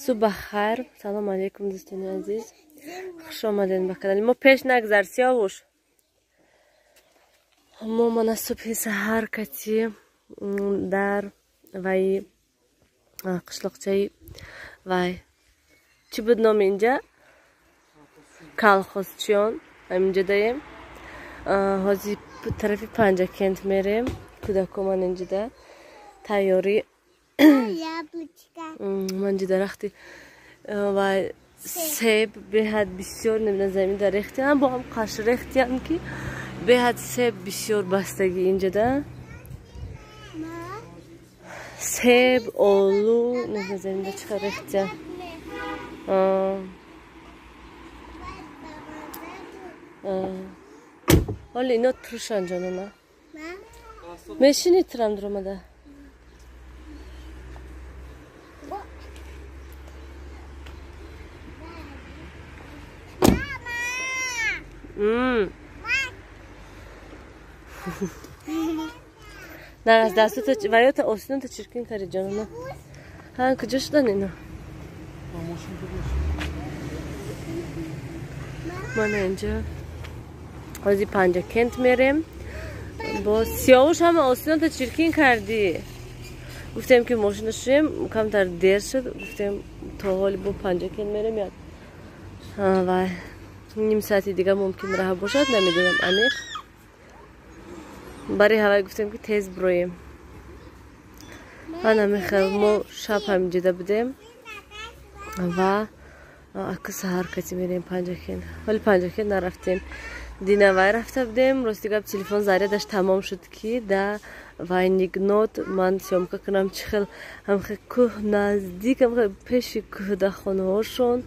Субҳ бахайр. Салом алейкум, дӯстони азиз. Хуш омадед ба канали мо. Пеш нагзар, Сиёвуш. Мо мана субҳи саҳар кати дар вай қишлоқчаи вай чӣ буд номи инҷа? Калхозчиён. Ҳаминҷа даем. Ҳозир тарафи Панҷакент мерем. Кӯдако ман инҷада тайёрӣ. Ман ҷи дарахти вай себ беҳад бисёр намедонам замин дар рехтиям, бо ҳам қаш рехтиям ки беҳад себ бисёр бастагӣ инҷада. Себ, олу, намедонам заминда чӣ қадр рехтиям. Ҳоли ино туршан ҷонона. Мешини турам дуромада. На аз дастута ваёта осинота чиркин кари ҷонона. Ҳа, куҷо шудан ино? Мана инҷа ҳозир Панҷакент мерем. Бо Сиёвуш ҳама осинота чиркин кардӣ. Гуфтем ки мошина шуем, камтар дер шуд. Гуфтем то ҳоли бо Панҷакент мерем як вай ним саати дига мумкин раҳа бошад, намедонам аниқ. Бари ҳавай гуфтем ки тез бироем. Ана михел мо шаб ҳаминҷода будем ва аку саҳар кати мерем Панҷакент. Ҳоли Панҷакент нарафтем. Динавай рафта будем. Рости гап телефон зарядаш тамом шуд ки да вай нигнот ман съёмка кунам чӣ хел ҳамхел кӯҳ наздик, ҳамхел пеши кӯҳ да хонаҳошон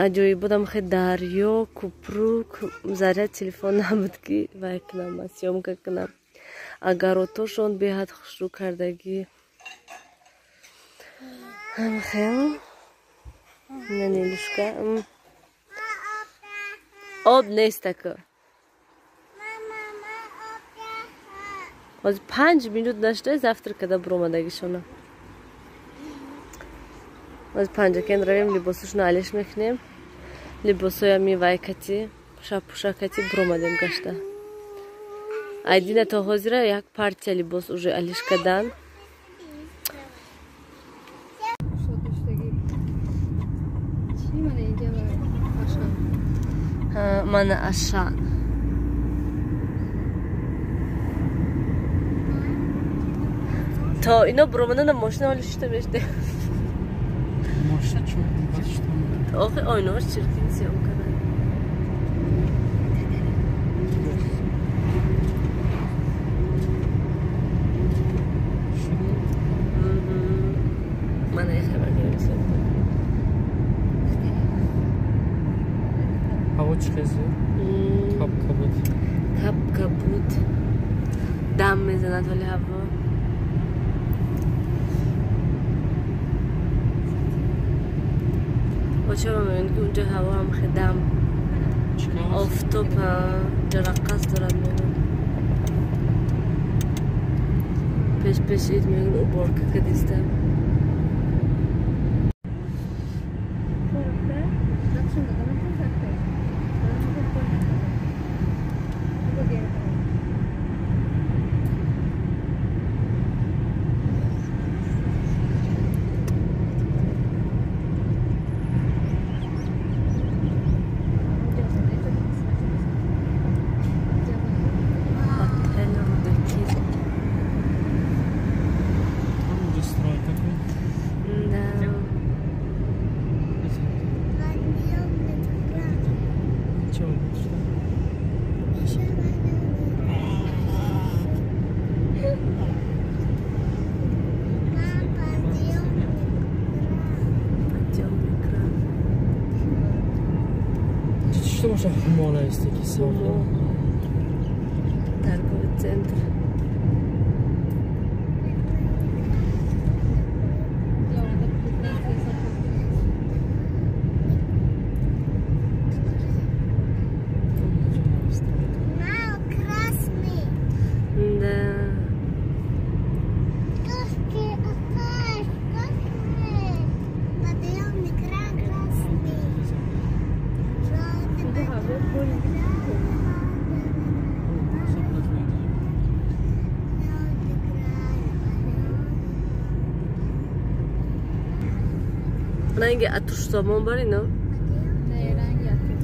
аҷоиб будам, хел дарё, купрук, заряд телефон набуд ки вай кунам, ман съёмка кунам. Агаротошон беҳад хушрӯ кардагӣ. Ҳамхел нанелушка. Об нест ака. Ҳозир 5 минут нашуда завтрак када буромадагишона. Ҳозир Панҷакент равем, либосошона алиш мекунем. Либосоями вай кати, шабпӯша кати буромадем гашта. Айдина то ҳозира як партия либос уже алиш кадан. Мана Ашан. То ино буромадана мошина ҳоли шута мешде. Мошина чун? Охи ойнош чиркин съёмка кадан. Мана хабар съёмка. Ҳаво чӣ хел? Кап-кабуд. Кап-кабуд. Дам мезанад ҳоли ҳаво. Бачаҳо мебинед ки унҷо ҳаво ҳам хел дам. Офтоб ҷараққас дорад мегӯяд. Пеш-пеш ид мегӯяд уборка кадистам. Торговый центр. Красный. Да. Ранги атуш сомон барино? Не, ранги атуш.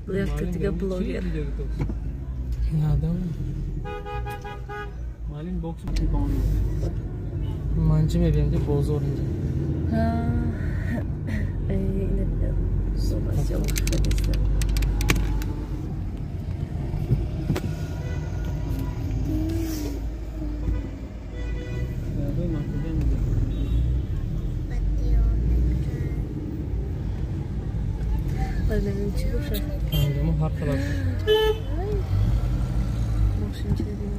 Якта дига блогер. Манчи мебинем ди бозор инҷа. Чӣ бошад? Панҷамо ҳар талаб. Мошин чӣ дидем?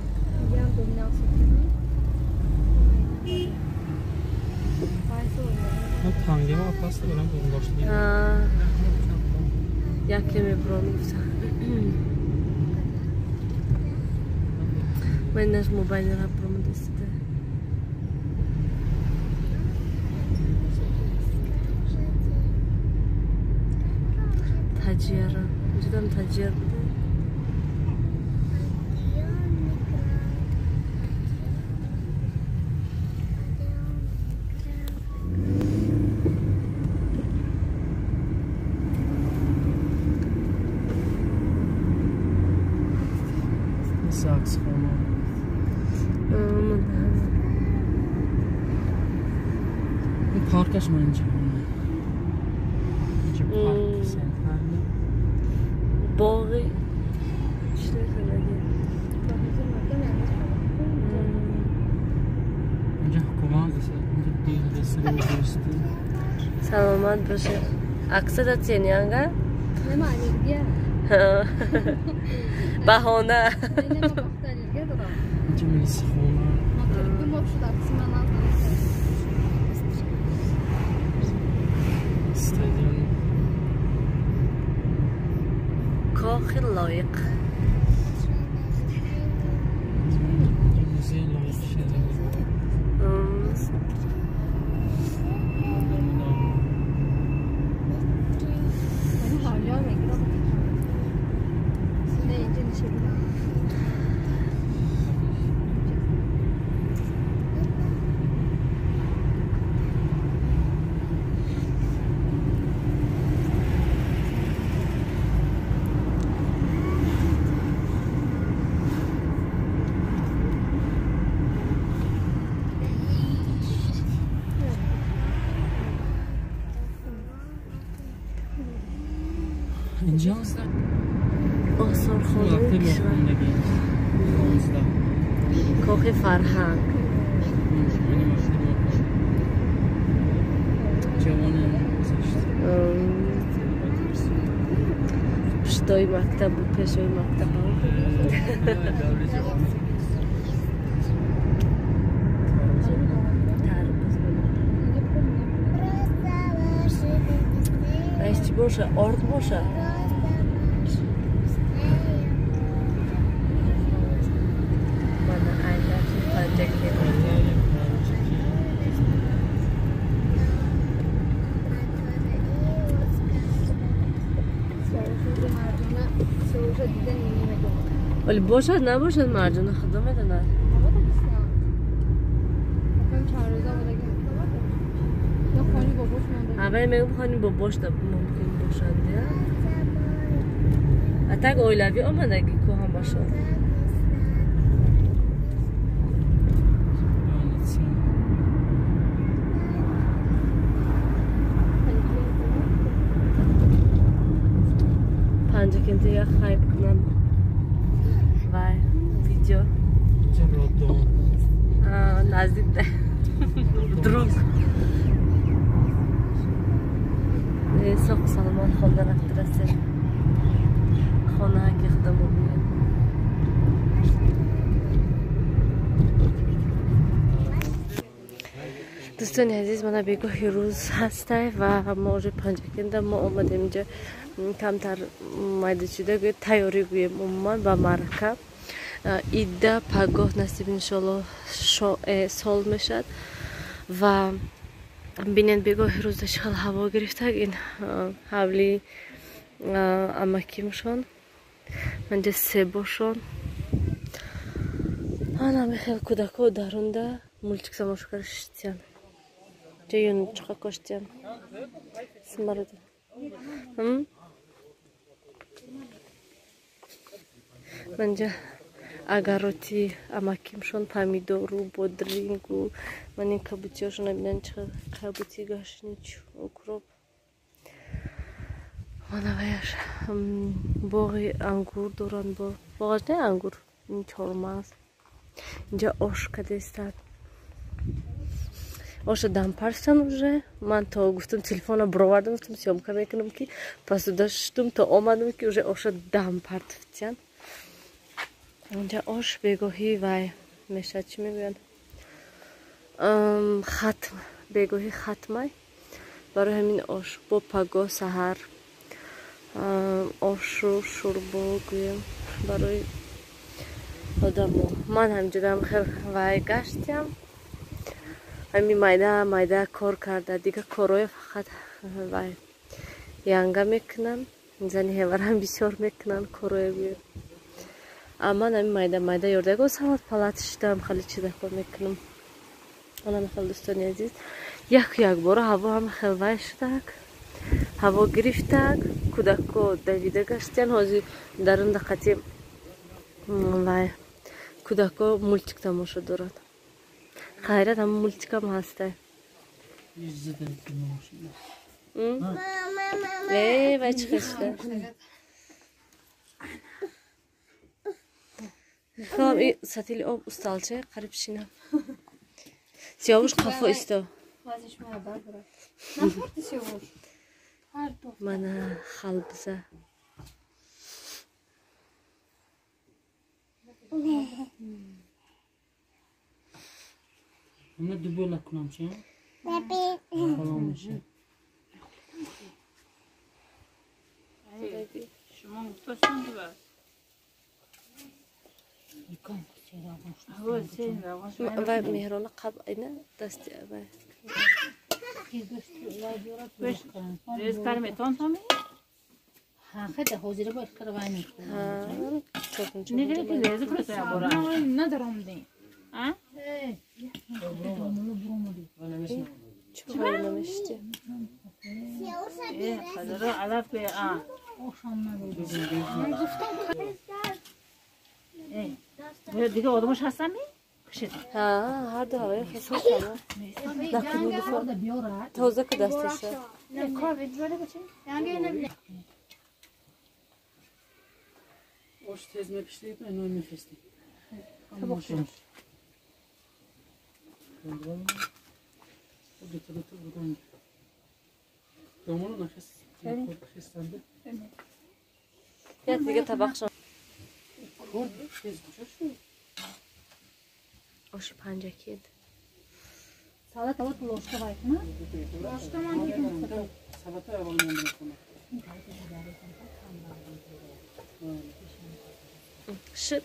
Панҷамо паст барам дошт. Яке мебурам гуфта. Ман наш мобайлра буромадастида. Таҷиара. Инҷодам таҷиар буда. Саксофон. Паркаш ман инҷа. Инҷа парк сентр. Боғи чӣ мехоҳад? Инҷа ҳукумат аст, инҷа дилдасри дӯстӣ. Саломат бошед. Аксада тенианга? Нема аллергия. Баҳона. Инҷа милисихона. Стадион. Кохи лоиқ. Музеи лоиқ шуда. Осорхонаи кишвар. Кохи фарҳанг. Пуштои мактабу пешои мактаб. Раис чӣ боша? Орд боша? ولی باشد نباشد مرجان خدا میداند. اول میگم خانی باباش ممکن باشد. اتک оилавӣ омадагӣ ку ҳамашон. Панҷакентия хайб кунанд. вай видео. Наздик да. Друг. Соқ Салмон хона рафта расем. Хона ки худамо биём. Дӯстони азиз, мана бегоҳи рӯз ҳастай ва мо уже Панҷакенда мо омадем инҷа камтар майда шуда тайёрӣ гӯем умуман ба маърака. Идда пагоҳ насиб иншоалло сол мешад ва бинед бегоҳи рӯза чӣ хел ҳаво гирифтаг. Ин ҳавли амакимшон, манҷа себошон. Ана мехел кӯдако дарунда мультик тамошо карда шиштиян. Ҷа юнучқа коштиян. Смарада. Манҷа агароти амакимшон помидору, бодрингу, ман ин кабутиҳошона бинан чӣ кабути гашнич, укроп. Манаваяш боғи ангур доранд, боғаш не ангур, ин чормағз. Инҷа ош кадестад. Оша дампарстан уже. Ман то гуфтам телефона бировардам, гуфтам съёмка мекунам ки пасуда шудум то омадам ки уже оша дампартфтиян. Инҷа ош бегоҳӣ вай мешад, чӣ мегӯянд? Хатм, бегоҳӣ хатмай. Барои ҳамин ош бо пагоҳ саҳар ошу шурбо гӯем барои одамо. Ман ҳамҷудам хел вай гаштям. Ҳамин майда майда кор карда, дига корҳоя фақат вай янга мекунам, зани ҳеварам бисёр мекунанд корҳоя гӯем. Ман ҳамин майда майда ёрдаго салат палат шидам, хеле чизако мекунам. Анам хел дӯстони азиз, яку якбора ҳаво ҳам хел вай шудак, ҳаво гирифтак, кӯдако давида гаштиян. Ҳозир дарунда қати вай кӯдако мультик тамошо дорад. Хайрат ҳам мультикам ҳастай. Вай чӣ хел шуда? Хелам и сатили об усталча қариб шинам. Сиёвуш қафо исто. Мана халбза. Мана дубола кунам чи? Халом меша. Шумо гуфтастон дуба? Вай меҳрона қаб ина дасти вай. Рез кар метон томи? Ҳа, хада ҳозира бо ихтир вай мекунам. Ҳа, Нигире ки рез курса бора. Надорам дин. А? Чӣ вай намешти? Қадро алаф бе а. Дига одамош ҳастами? Ҳа, ҳар ду ҳавои хисоб кама. Тоза ки дасташа. Ош тез мепиштед, ино мефистед. Як дига табақшон. Оши панҷакид. Салат аввал ложка вай кунам? Ложка ман дидам. Салата аввал ман мекунам. Шит.